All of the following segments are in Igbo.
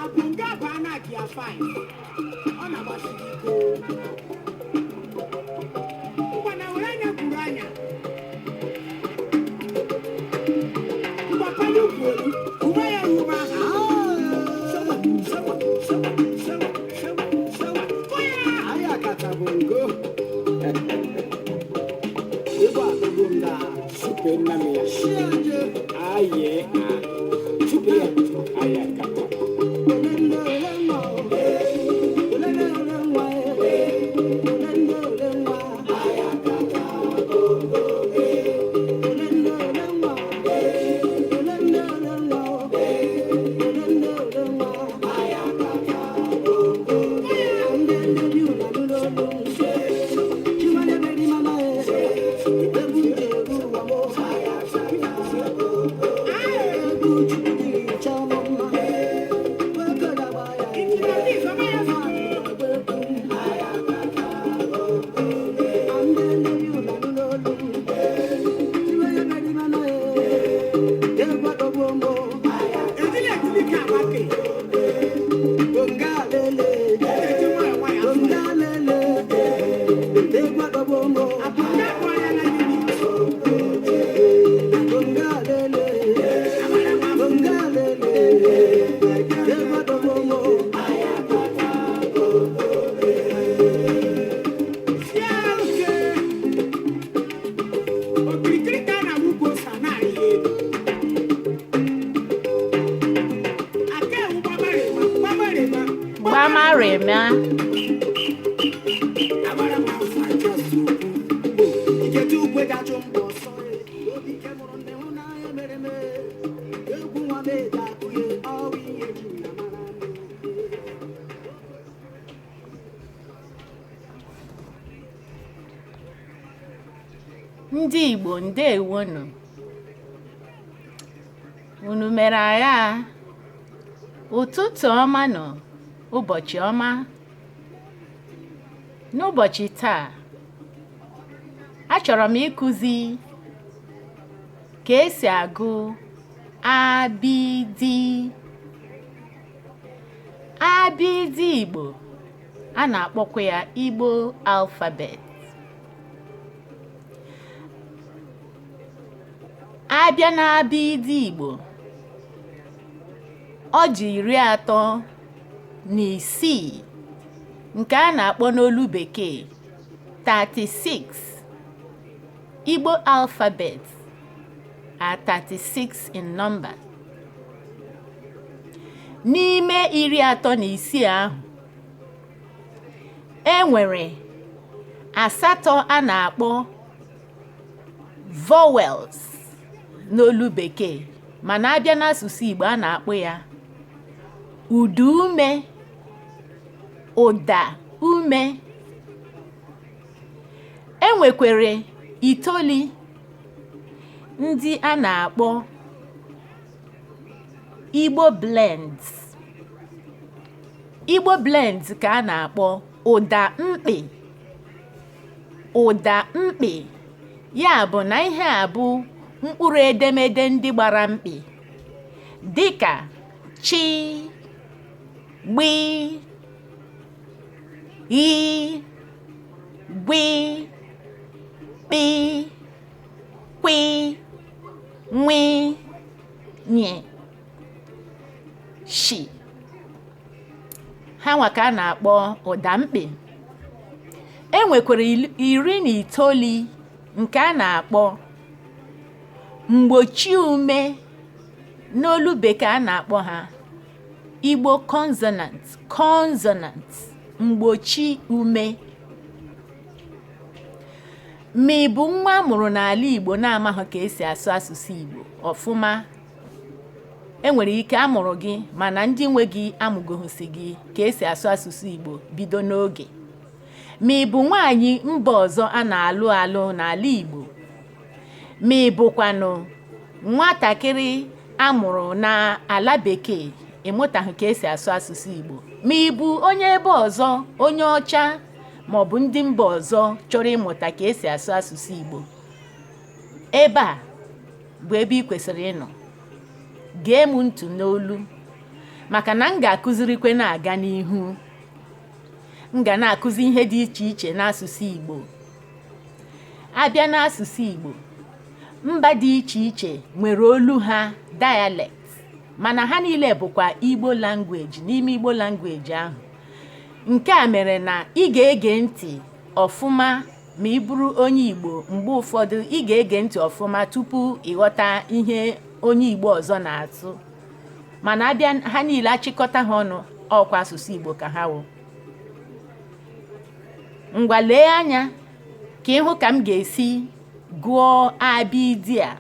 Abụnga bụ anaghị ya 5. Ọ na-agbasiri ike. Ngwa na were anya gwuru anya. Ngwa pali ukwu olu, uwe ya uwe ahụ. Sewa, sewa, sewa, sewa, sewa, sewa. Kụ ya! Ayakata bongo. Igbo adọgbu m na Supe nna m ya. Shianje. Aye a. Supe ya. Ayakata. Ole nne ole nwa o. Ole nne ole nwa e. Ole nne ole nwa. Ayakata bongo. Ole nne ole nwa o. Ole nne ole nwa o. Ole nne ole nwa. Ayakata bongo. Ndị ndị bi ụlọ n'ụlọ olu. Chimale beri mama e. Ebu nje ebu ụwa mo. Egwu Chukwu jiri chọọ m mma. Injinia Biz, ọma ya zụtara. Ejila ejili ka agbake. Eji nwayọ nwayọ afọ ya. Abụnga bụ anya na unit. Amara m afọ. Sie oke. Okirikiri ka a na-agba ukwu ose a na-arị ya elu. Aka ewu gbamarịma, gbamarịma, Gbamarịma. Agbara m afọ just ukwu. Iketu ukwe ga-achụ mbọ ọsọ obi ike mụrụ ndị hụ n'anya mere eme egwu nwa m eji akụghị ọrụ ihe ji na mara m. Ndị Igbo, ndewonu. Unu mere agha? Ụtụtụ ọma nọ, ụbọchị ọma. N'ụbọchị taa, achọrọ m ịkụzi ka esi agụ abịdị. Abịdị Igbo, a na-akpọkwa ya Igbo alphabet. Abịa n'abịdị Igbo, ọ dị 36, nke a na-akpọ n'olu bekee 36. Igbo alphabet are 36 in number. N'ime 36 ahụ, e nwere asatọ a na-akpọ vowels n'olu bekee, mana abịa n'asụsụ Igbo, a na-akpọ ya ụdaume, ụda ume. E nwekwere itoolu ndị a na-akpọ Igbo blends. Igbo blends ka a na-akpọ ụda mkpị. Ụda mkpị ya bụ na ihe a bụ mkpụrụ edemede ndị gbara mkpị, dịka chi, gbi, ghi, gwi, kpi, kwi, nwi, nyi, shi. Ha nwa ka a na-akpọ ụda mkpị. E nwekwara 19 nke a na-akpọ mgbochi ume. N'olu bekee, a na-akpọ ha Igbo consonant, consonant, mgbochi ume. Ma ị bụ nwa a mụrụ n'ala Igbo na-amaghị ka esi asụ asụsụ Igbo ọfụma, enwere ike amụrụ gị mana ndị nwe gị amụgoghịsị gị ka esi asụ asụsụ Igbo bido n'oge, ma ị bụ nwaanyị mba ọzọ a na-alụ alụ n'ala Igbo, ma ị bụkwanụ nwatakịrị amụrụ n'ala bekee ịmụtaghị ka esi asụ asụsụ Igbo, ma ị bụ onye ebe ọzọ, onye ọcha maọbụ ndị mba ọzọ chọrọ ịmụta ka esi asụ asụsụ Igbo, ebe a bụ ebe ị kwesịrị ịnọ. Gee m ntị n'olu, maka na m ga-akụzirikwe na-aga n'ihu. M ga na-akụzi ihe dị iche iche n'asụsụ Igbo. Abịa n'asụsụ Igbo, mba dị iche iche nwere olu ha, dialect, mana ha niile bụkwa Igbo language. N'ime Igbo language ahụ, nke a mere na ị ga-ege ntị ọfụma ma ị bụrụ onye Igbo. Mgbe ụfọdụ, ị ga-ege ntị ọfụma tupu ịghọta ihe onye Igbo ọzọ na-atụ, mana abịa ha niile achịkọta ha ọnụ, ọkwa asụsụ Igbo ka ha wụ. Ngwa, lee anya ka ịhụ ka m ga-esi gụọ abịdị a,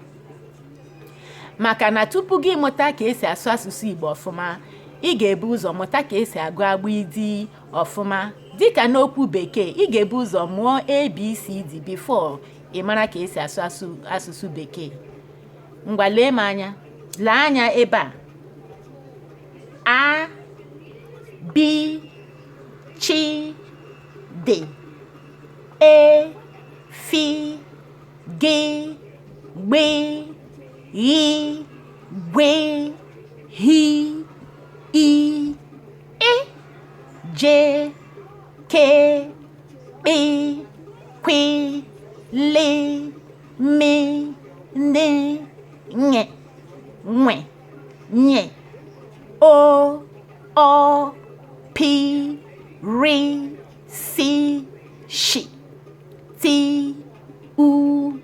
maka na tupu gị mụta ka esi asụ asụsụ Igbo ọfụma, ị ga-ebu ụzọ mụta ka esi agụ agbịdị ọfụma. Dịka n'okwu Bekee, ị ga-ebu ụzọ mụọ ABCD before ị mara ka esi asụ asụsụ Bekee. Ngwa, lee m anya, lee anya ebe a: A, B, Ch, D, E, F, G, Gb, Gh, Gw, H, I, Ị, J, K, Kp, Kw, L, M, N, Ñ, Nw, Ny, O, Ọ, P, R, S, Sh, T, U,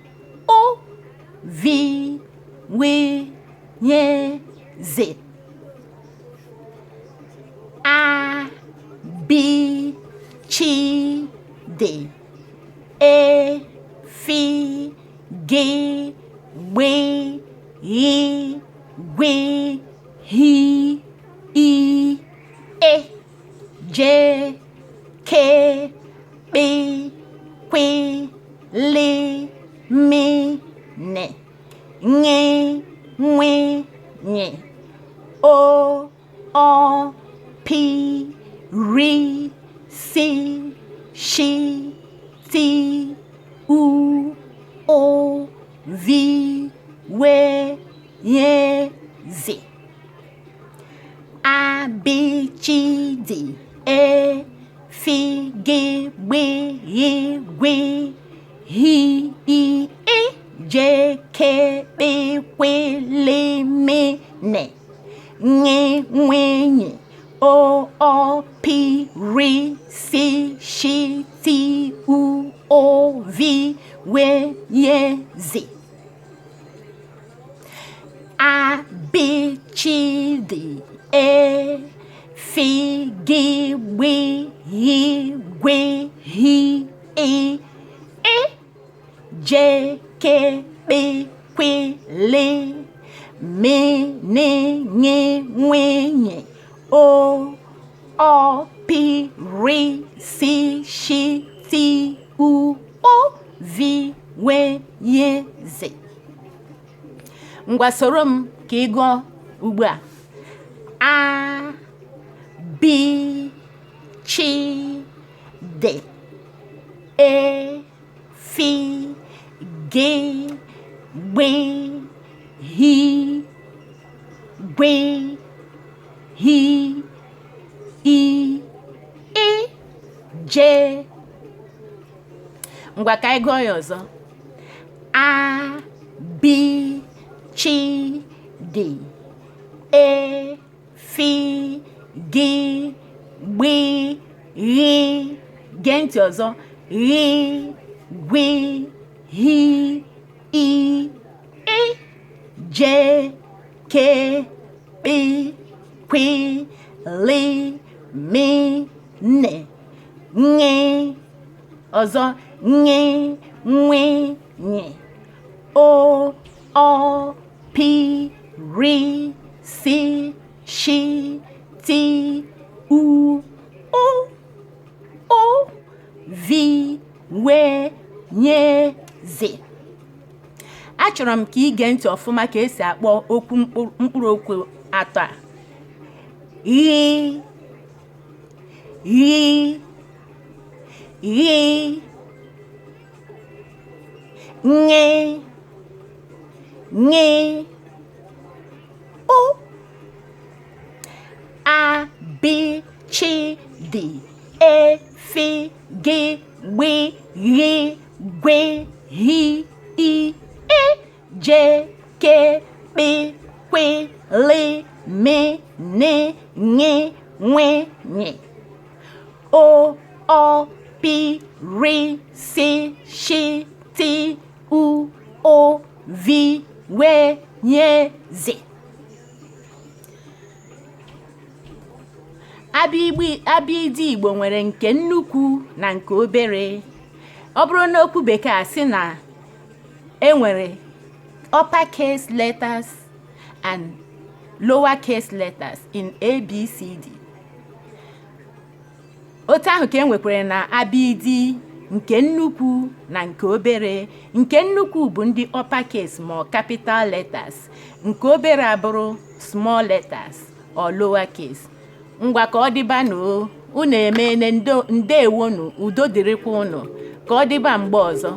O, V, W, Y, Z. A, B, Ch, D, E, F, G, Gb, Gh, Gw, H, I, Ị, J, K, Kp, Kw, L, M, N, Ñ, Nw, Ny, O, Ọ, P, R, S, Sh, T, U, O, V, W, Y, Z. A, B, Ch, D, E, F, G, Gb, Gh, Gw, H, I, Ị, J, K, Kp, Kw, L, M, N, Ñ, Nw, Ny, O, Ọ, P, R, S, Sh, T, U, O, V, W, Y, Z. A, B, Ch, D, E, F, G, Gb, Gh, Gw, H, I, Ị, J, K, Kp, Kw, L, M, N, Ñ, Nw, Ny, O, Ọ, P, R, S, Sh, T, U, O, V, W, Y, Z. Ngwa, soro m ka ị gụọ ugbu a: A, B, Ch, D, E, F, G, Gb, H, Gw, H, I, Ị, J. Ngwa, ka anyị gụọ ya ọzọ: A, B, Ch, D, E, F, G, Gb, Gh. Gee ntị ọzọ: Gh, Gw, H, I, Ị, J, K, Kp, Kw, L, M, N, Ñ. Ọzọ: Ñ, Nw, Ny, O, Ọ, P, R, S, Sh, T, U, O, O, V, W, Y, Z. Achọrọ m ka ị gee ntị ọfụma ka esi akpọ okwu mkpụrụ okwu atọ a: gh, gh, gh, nye, nye, o. D, E, F, G, Gb, Gh, Gw, H, I, Ị, J, K, Kp, Kw, L, M, N, Ṅ, Nw, Ny. O, Ọ, P, R, S, Sh, T, U, O, V, W, Y, Z. Abịdịị Igbo nwere nke nnukwu na nke obere. Ọ bụrụ n'okwu bekee a sị na e nwere upper case letters and lower case letters in ABCD. Otu ahụ ka e nwekwara na abịdịị nke nnukwu na nke obere. Nke nnukwu bụ ndị upper case ma ọ capital letters, nke obere abụrụ small letters or lower case. Ngwa ka ọ dịbanụ o, unu emeene, ndewonu, udo dịrịkwa unu. Ka ọ dịba mgbe ọzọ.